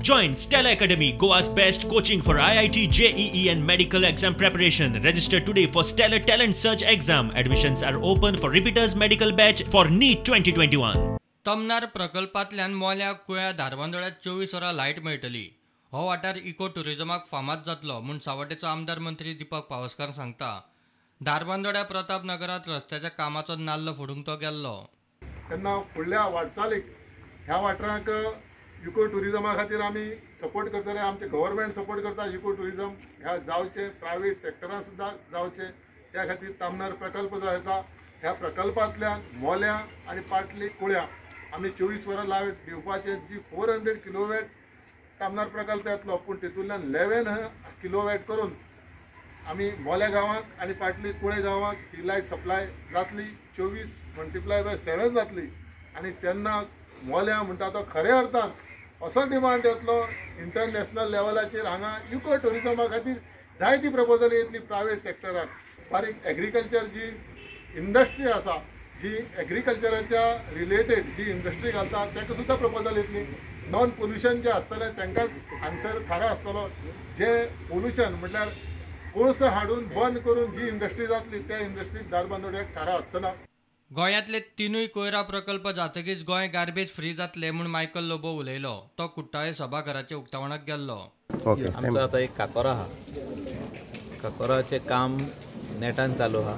Join Stella Academy, Goa's best coaching for IIT, JEE and medical exam preparation. Register today for Stellar Talent Search exam. Admissions are open for repeaters medical batch for NEET 2021. Tamnar प्रकल्पांतल्यान मोल्या कुळ्या धारबांदोड्यात 24 वरां light मेळटली. हो वाठार eco टुरिजमाक फामाद जातलो म्हूण सावड्डेचो आमदार मंत्री दीपक पावसकार सांगता. धारबांदोड्या प्रताप नगरांत रस्त्याच्या कामाचो नाल्ल फोडूंक तो गेल्लो. तेन्ना फुडल्या वाटचालीक ह्या वाठारांक इको टुरिजमा खातीर आमी सपोर्ट करतले. आमचे गव्हर्मेंट सपोर्ट करता इको टुरिजम ह्या जावचें, प्रायवेट सेक्टरान सुद्दां जावचें. त्या खातीर तामनार प्रकल्प जो आसा ह्या प्रकल्पांतल्यान मोल्या आनी पाटली कुळ्या आमी 24 वरां लायट दिवपाचें. जी 400 किलोवॅट तामनार प्रकल्प येतलो, पूण तितूंतल्यान 11 किलोवॅट करून आमी मोल्या गांवाक आनी पाटली कुळे गांवाक ही लायट सप्लाय जातली. 24 × 7 जातली आनी तेन्ना मोल्या म्हणटा तो खऱ्या अर्थान असो डिमांड येतलो इंटरनॅशनल लेवलाचेर. हांगा इको टुरिजमा खातीर जायती प्रपोजल येतली प्रायवेट सेक्टराक. बारीक एग्रीकल्चर जी इंडस्ट्री आसा, जी एग्रीकल्चराच्या रिलेटेड जी इंडस्ट्री घालता ताका सुद्दां प्रपोजल येतली. नॉन पोल्युशन जे आसतलें तांकां आन्सर थारो आसतलो. जे पोल्युशन म्हटल्यार कोळसो हाडून बंद करून जी इंडस्ट्री जातली त्या इंडस्ट्रीक धारबांदोड्याक थारो आसचो ना. गोंयांतले 3 कोयरा प्रकल्प जातकीच गोंय गार्बेज फ्री जातले म्हूण मायकल लोबो उलयलो. तो कुट्टाळे सभाघराच्या उक्तावणाक गेल्लो. आमचो आतां एक काकोरा आहा, काकोराचें काम नेटान चालू आहा.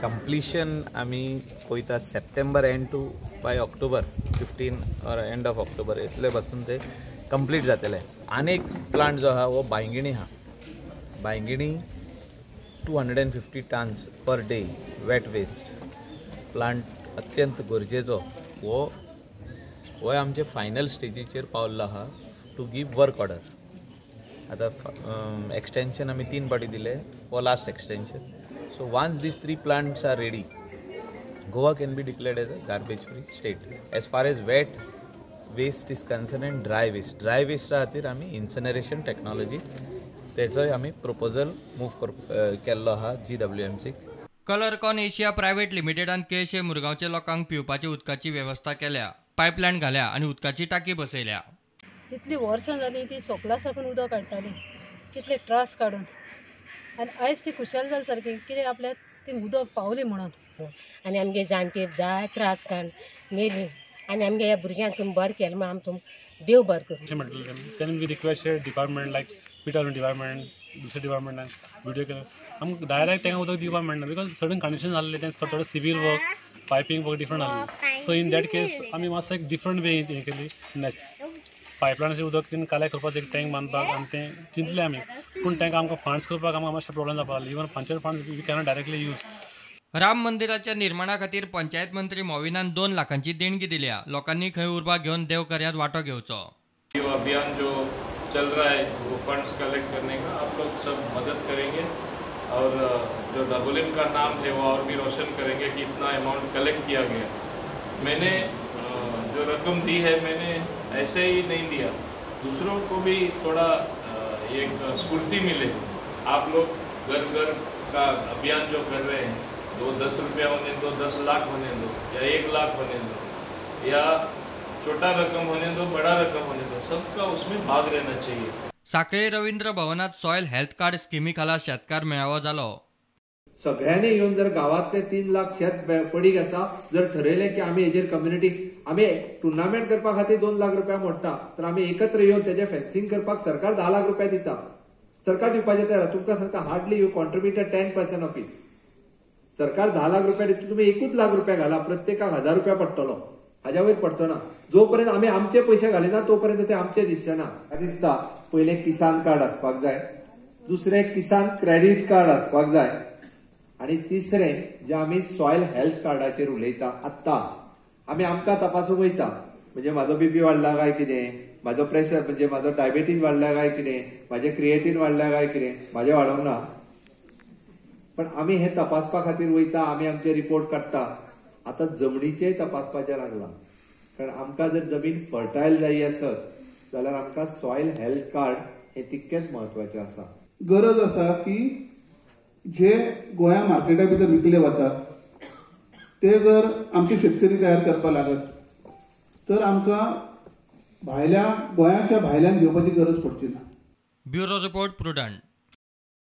कंप्लिशन आमी पळयता September end to by October 15 or end of October इतले पासून ते कंप्लीट जातले. आनी एक प्लांट जो आहा हो बांयगिणी आहा. Bainguinim 250 tons per day wet waste plant अत्यंत गरजेचो. हो हो आमचे फायनल स्टेजीचेर पावल्लो आहा टू गिव वर्क ऑर्डर. आतां एक्सटेंशन आमी 3 पाटी दिले, हो last extension. So once these 3 plants are ready, Goa can be declared as a garbage free state as far as wet waste is concerned and dry waste. Dry waste खातीर आमी इन्सिनरेशन technology तेचोय आमी proposal move केल्लो आहा GWMC. कलरकॉन Asia private लिमिटेडान केळशे मुरगांवच्या लोकांक पिवपाच्या उदकाची वेवस्था केल्या, pipeline घाल्या आनी उदकाची टाकी बसयल्या. कितली वर्सां जाली ती सोकला साकून उदक काडटाली, कितले त्रास काडून, आनी आयज ती खुशाल जाली सारकी कितें आपल्याक ती उदक पावली म्हणून. आनी आमगे जाणटे जाय त्रास काडून मेली आनी आमगे ह्या भुरग्यांक तुमी बरें केलें म्हूण आमी तुमकां देव बरें करूं. Can we request department like PW department, दुसऱ्या डिपार्टमेंटान विडियो केलो आमकां डायरेक्ट तांकां उदक दिवपाक मेळना because sudden condition जाल्लें तें थोडो civil work piping work different आसलें. सो इन that case आमी मातसो एक डिफरंट वे हें केली. पायपलायनाचें उदक तीन कलेक्ट करपाक एक टँक बांदपाक आनी तें चिंतलें आमी, पूण टँक आमकां फंड्स करपाक आमकां मातशें प्रॉब्लम जावपाक लागलो. Even panchayat funds we cannot directly use. Ram मंदिराच्या निर्माणा खातीर पंचायत मंत्री मॉविनान 2 लाखांची देणगी दिल्या. लोकांनी खंय उर्बा घेवन देवकार्यांत वांटो घेवचो. अभियान जो चल रहा है वो फंड्स कलेक्ट करने का, आप लोग सब मदद करेंगे और जो डबोलिम का नाम है वो और भी रोशन करेंगे कि इतना अमाउंट कलेक्ट किया गया. मैंने जो रकम दी है मैंने ऐसे ही नहीं दिया, दूसरों को भी थोड़ा एक स्फूर्ति मिले. आप लोग घर घर का अभियान जो कर रहे हैं, दो 10 रुपया होने दो, 10 लाख होने दो या 1 लाख होने दो या छोटा रकम होने दो, बड़ा रकम होने दो, सबका उसमें भाग रहना चाहिए. साखळी रवींद्र भवनात सॉयल हेल्थ कार्ड स्किमी खाला शेतकार मेळावो जालो. सगळ्यांनी येवन जर गांवांतले 3 लाख शेत पडीक आसा जर ठरयलें की आमी हेजेर कम्युनिटी आमी टुर्नामेंट करपा खातीर 2 लाख रुपया मोडटा तर आमी एकत्र येवन तेजें फेन्सिंग करपाक सरकार 10 लाख रुपया दिता. सरकार दिवपाचें तयार. तुमकां सांगता hardly you contributed 10% of it. सरकार 10 लाख रुपया दिता, तुमी 1 लाख रुपया घाला, प्रत्येकाक 1000 रुपया पडटलो, हाज्या वयर पडचो ना. जोपर्यंत आमी आमचे पयशे घालिना तोपर्यंत ते आमचे दिसचे ना. दिसता पयलें किसान कार्ड आसपाक जाय, दुसरें किसान क्रेडीट कार्ड आसपाक जाय आनी तिसरें जे आमी सॉयल हेल्थ कार्डाचेर उलयता आत्तां आमी आमकां तपासूंक वयता, म्हणजे म्हाजो बीपी वाडला काय कितें, म्हाजो प्रेशर म्हणजे म्हाजो डायबिटीज वाडला काय कितें, म्हाजें क्रिएटीन वाडला काय कितें, म्हाजें वाडोवंक ना, पण आमी हे तपासपा खातीर वयता, आमी आमचे रिपोर्ट काडटा. आतां जमनीचेय तपासपाचें लागलां, कारण आमकां जर जमीन फर्टायल जाय आसत जाल्यार आमकां सॉयल हेल्थ कार्ड हें तितकेंच म्हत्वाचें आसा. गरज आसा की जे गोंया मार्केटा भितर विकले वता ते जर आमचे शेतकरी तयार करपाक लागत तर आमकां भायल्या गोंयाच्या भायल्यान घेवपाची गरज पडची ना. Bureau report, Prudent.